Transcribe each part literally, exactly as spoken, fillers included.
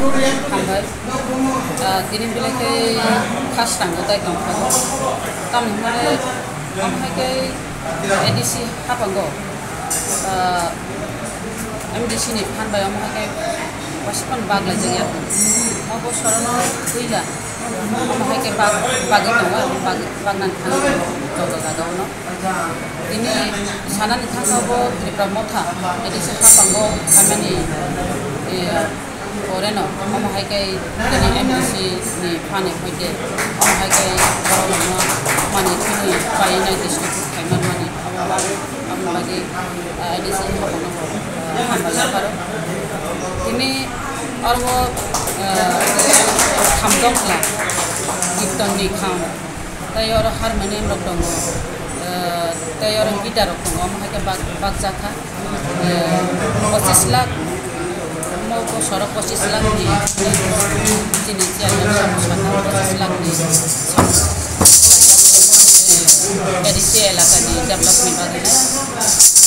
Hambai. Ah, tini belai khe khas tango tai tongkha. Tamni hwnmale, omo hai khe A D C haphango, ah, M D C ni phan bai omo hai khe waisa phano bak laijak ya. Obo sorono puila omo hai khe bak, bagwi tongo, bak, bak nang thang joto jaga ono. Tini sanani thangkha bo Tripura Motha, A D C haphango khaimani, eh, Oreno, omo hai khe tini M D C ni phani hoite, omo hai khe borok no mani thini painai district khaima mani, abo, abo bagwi, ah, A D C ni habuno, ah, hambai yapharo. Tini oro, ah, kham dongla, kirton ni kham. Tei oro harmonium rok tongo, eh, tei oro guitar rok tongo, omo hai khe bak, bakjak kha. Eh, pochis lakh, omo bosoro pochis lakh ni chini chairman sabo sakha, pochis lakh ni, eh, A D C elaka ni develop ni bagwi nai.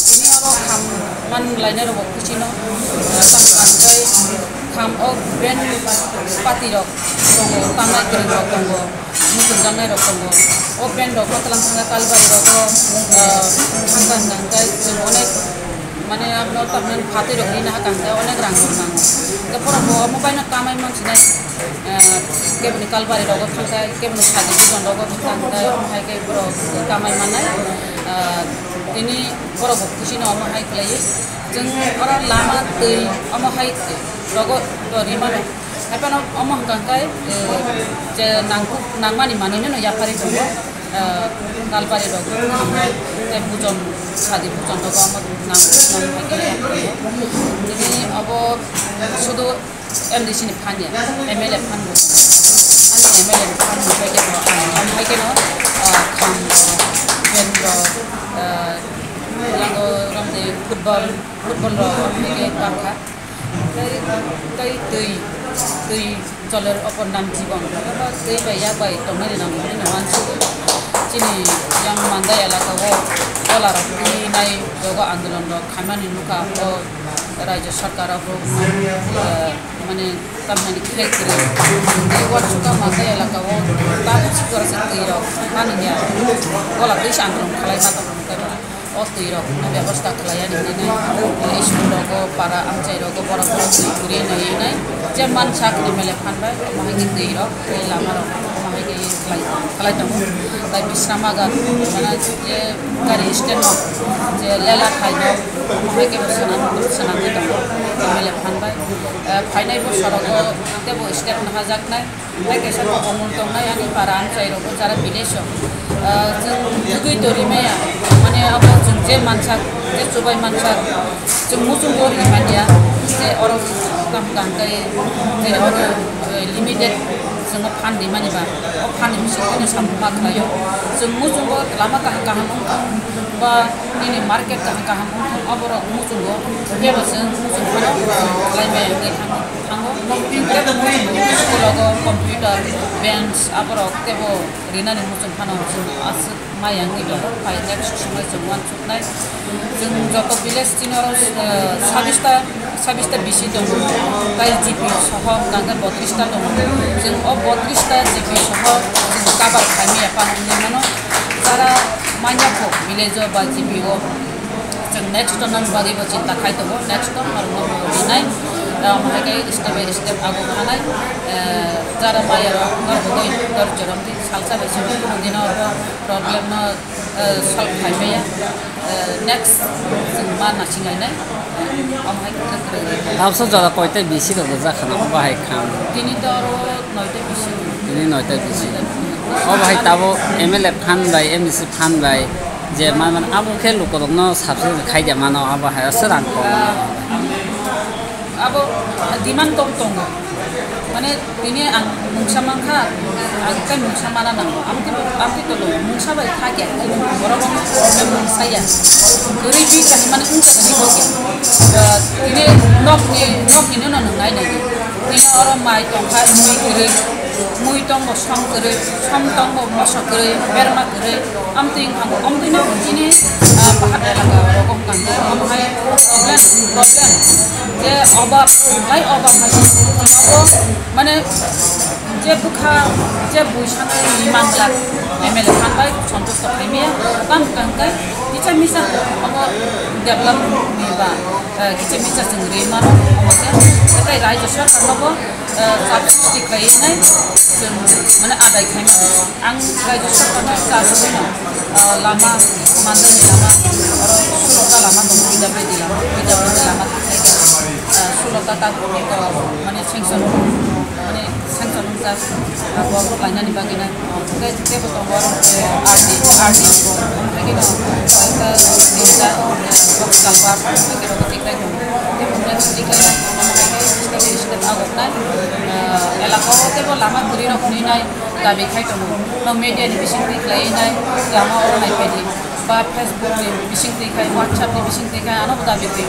Tini oro kham man lainai rok bo khuchi no, eh, tamo tamo tei kham o band party rok tongo, tamnai kwrwng rok tongo. Muchungjaknai rok tongo. O band rok bo twlang thangkha Kalbari rogo, ah, thangkha hwnkha hwnkhe chwng onek, mane, abono tamni phatwi rok rina hakha hwnkhe onek rang rok nango. Hwnkhe borok bo omo baino kamai mansinai, ah, keboni Kalbari rogo thangkha, keboni sadi bujon rogo thangkha hwnkhe omo hai khe borok kamai mannai. Ah, tini borok bo khusino omo hai khlaiwi. Chwng oro lama twi omo hai rogo rima rok. Haiphano omo hwnkha khe, eh, je nangkuk, nangmani manwino yapharwi tongo, eh, Kalbari rok, tei bujon, sadi bujon rok omo nangkuk, nangkuk hai khe yapharwi tongo. Tini obo sudu M D C ni phan ya, M L A phan bo tongo. Ani M L A ni phan bo hai khe no, ang omo hai khe no, eh, kham rok, band rok, eh, yango romde football, football rok omo hai khe bakha. Tei, tei twi, twi joler opor nam jibon. Abo twi bai yak bai tongnai rwnang nini no uansuk. Chini yang Mandai elaka o kola rok twi nai jogo andolon rok khaimani nukha o rajya sarkar rok, eh, mane tamni khai kwrwi. Tei uansukha Mandai elaka o tabuk sikora se twi rok mani ya kola twi se andolon khlai ma tong khe ba. O twi rok bebosta khlai ani hinwi nai, eh, school rogo, para amchai rogo, borok borok twi kwrwi nai nai, je mansak M L A phan bai, omo hai khe twi rok, tei lama rok, omo hai khe khlai, khlai tongo. Tai Bisramnagar, mane je gari stand no, je lela khai no, omo hai khe bo swnam, swnamwi tongo, M L A phan bai. Eh, phainai bosorogo teibo step nahajaknai. Tei kaisa kok omul tongnai ani para amchai rok o jara village o, ah, chwng bugwi tori maya, mane abo chwng je mansak, je chubai mansak, chwng muchungo ri manya, je oro kam tang kai, je oro, eh, limited chwng o phan ri mani ba, o phan ri bising kheno samung ma khlai o, chwng muchungo lama kaham kaham wng tong ba nini market kaham kaham wng tong, abo rok muchungo, kebo chwng muchung phano khlai maya wngwi thango. Thango, tei school o computer, bench, aborok teibo rinani muchung phano chwng aswk maya wngwi tongo. Pai next swmai chwng uansuknai. Chwng joto village chini oro, eh, sabbish ta, sabbish ta B C tongo. Tai G P soho hwnkha khe bottrish ta tongo. Chwng o bottrish ta G P soho chwng cover khaimaya phano wngwi mano. Jara manya kho village o ba G P o. Chwng next to nang bagwi bo chinta khai tongo, next to norok no bo rinai, eh, omo hai khe step by step ago khanai, eh, jara maya rok no bo doi dor jorom di salsa bai simi kuno dino bo problem no, eh, solve khai maya, eh, next chwng ma nasing lainai, omo hai khe kwrwi. Tabsa jora koita B C rok rwjak khana omo bahai kham. Tini to aro noita B C. Tini noita B C. Obo hai tabo M L A phan bai, M D C phan bai, je man man abo khe lukurokno subsidy khai de mano, abo hai se rang kok. Abo demand tong tongo. Mane tini ang mungsa mankha, ang tei mungsa mana nango. Amtwi, amtwi tolo mungsa bai kha khe, borok rok problem mungsa ya. Goribi kaham mane wngkha tini kok ya. Tini nok ni, nok ni no nang nai nai. Tini oro mai tongkha, mui kwrwi. Mui tongo som kwrwi, som tongo moso kwrwi, berma kwrwi, amtwi wngkha bo, amtwino chini, ah, bahat elaka rogo wngkha khe, omo hai problem, problem, je obab, hai obab hai, abo, mane, je bwkha, je bui sanai ni mangla, M L A phan bai santusto khaimaya, tam kang kai, kicha misa, omo develop ni ba, eh, kicha misa chwng rwi mano, omo khe, tei raijyo sarkar nobo, eh, subsidy khlaiwi nai chwng mane adai khai mano. Ang raijyo sarkarno cha rwino, eh, lama, mandani lama, oro sulota lama tongo, P W D lama, P W D lama thangkhe, eh, sulota ta, eh, mane sanction, mane sanction wngjak, abo khlainani bagwi nai. Tei teibo tongo, eh, R D, R D, tei khe no, koi khe, eh, tinta, eh, box culvert, tei khe rok tei khlai tongo. Tei bo khlai tei khlai nai, tei khe step by step agok nai, eh, elaka o teibo lama kwrwi rok hwnwi nai dabi khai tongo. No media ni bising twi khlai nai, lama o nai phaidi. Ba Facebook ni bising twi khai, WhatsApp ni bising twi khai, ano bo dabi twi.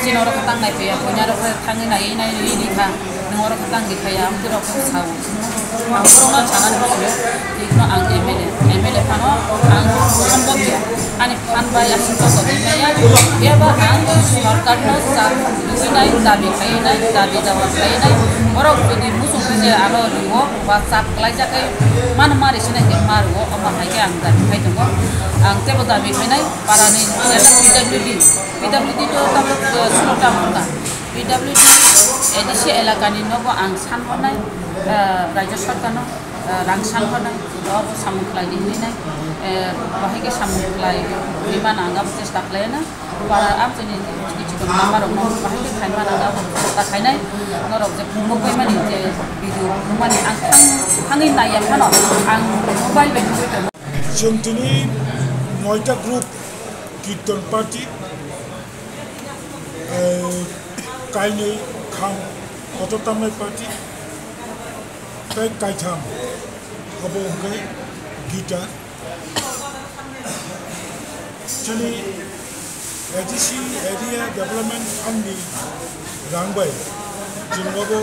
Chini oro khe tang nai phaia, buini oro khe thangwi nai nai rwi di kha. Nwng oro khe tang di phaiya, amtwi rok khe sao. Ang borokno sanani bagwi twi phano ang M L A, M L A phano ang sambokya. Ani phan bai aswk joto di maya, phiya ba ang sorkarno cha rwinai, dabi khainai, dabi dawa khainai. Borok jodi muchung khe ano rwo, ba chap klaijak khe mano ma rwsinai khe ma rwo, omo hai khe ang dabi khai tongo. Ang teibo dabi khainai, parani P W D, P W D to tamo, eh, sulo tamo wngkha. P W D A D C elakani nogo ang san hwnai, eh, raijyo sarkarno, eh, rang san hwnai, o samung khlai di hwnwi nai, eh, bahai khe samung khlai di mano ang abo chesta khlai na. Para amchini kichikon mama rokno bahai khe khai mano ang abo chesta khainai. Norok je phungo paimani je video phunukmani ang thang-, thangwi naiya phano ang mobile bai nugwi tongo. Chwng tini noita group Kirtan party, eh, kainwi kham kotor tamnai party, tei kaitham abo hwnkhe Gita. Chini A D C Area Development Fund ni rang bai chwng abo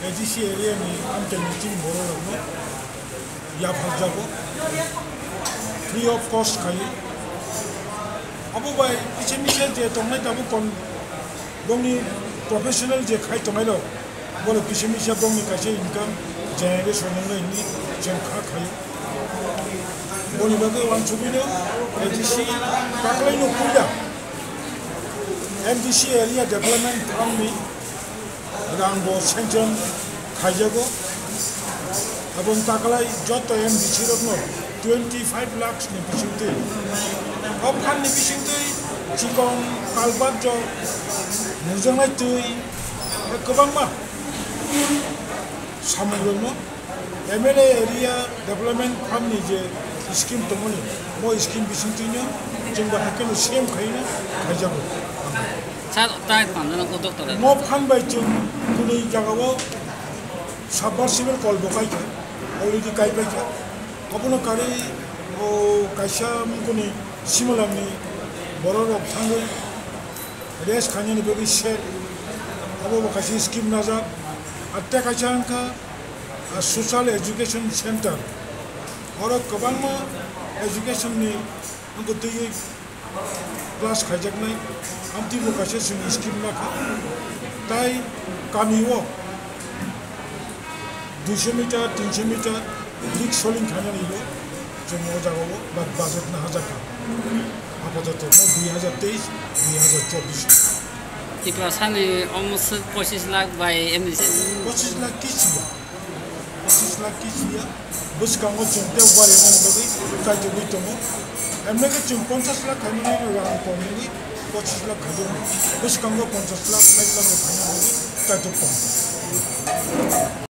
A D C area ni amchaini chini borok rokno yapharjago, free of cost khai. Abo bai kisa misa je tongnai tabuk kon bongni professional je khai tongnai rok, bono kisa misa bongni kaisa income generation wngnai hwnwi chwng kha khaio. Boni bagwi uansugwino A D C taklaino puila M D C area development fund ni rang bo sanction khaijago. Aboni taklai joto M D C rokno twenty five lakhs ni bisingtwi, o phan ni bisingtwi chikon kalbat rok mujaknai twi, kwbangma samung rokno M L A area development fund ni je scheme tongmani, bo scheme bisingtwino chwng bo haikhe no C M khaino khaijago. Sir, tai tanda na ko doctor. Mo phan bai chwng kuni jagao submersible kol bo kai kha, already kai pai kha. Abono karwi o kaisa mungkuni Simalangni borok rok thangwi rest khainani bagwi shed, abo bo kaisa scheme najak. Ar tei kaisa wngkha, ah, social education center, oro kwbangma education ni wngkha twiwi class khaijaknai, amtwi bo kaisa chwng scheme nakha. Tai kami o duiso meter, tinso meter dik soling khainani bo chwng o jagao ba-, budget naharjakha. Apatot mo dui hajar teis, dui hajar chobbish. Tiprasani almost pochis lakh bai M D C. Pochis lakh kisiya. Pochis lakh kisiya. Bwskango chwng tei bari nani bagwi kaitugwi tongo. Emnai khe chwng ponchas lakh khaimani rang kom wngwi pochis lakh khaijakgo. Bwskango ponchas lakh, sait lakh rok khaina bagwi kaituk tongo.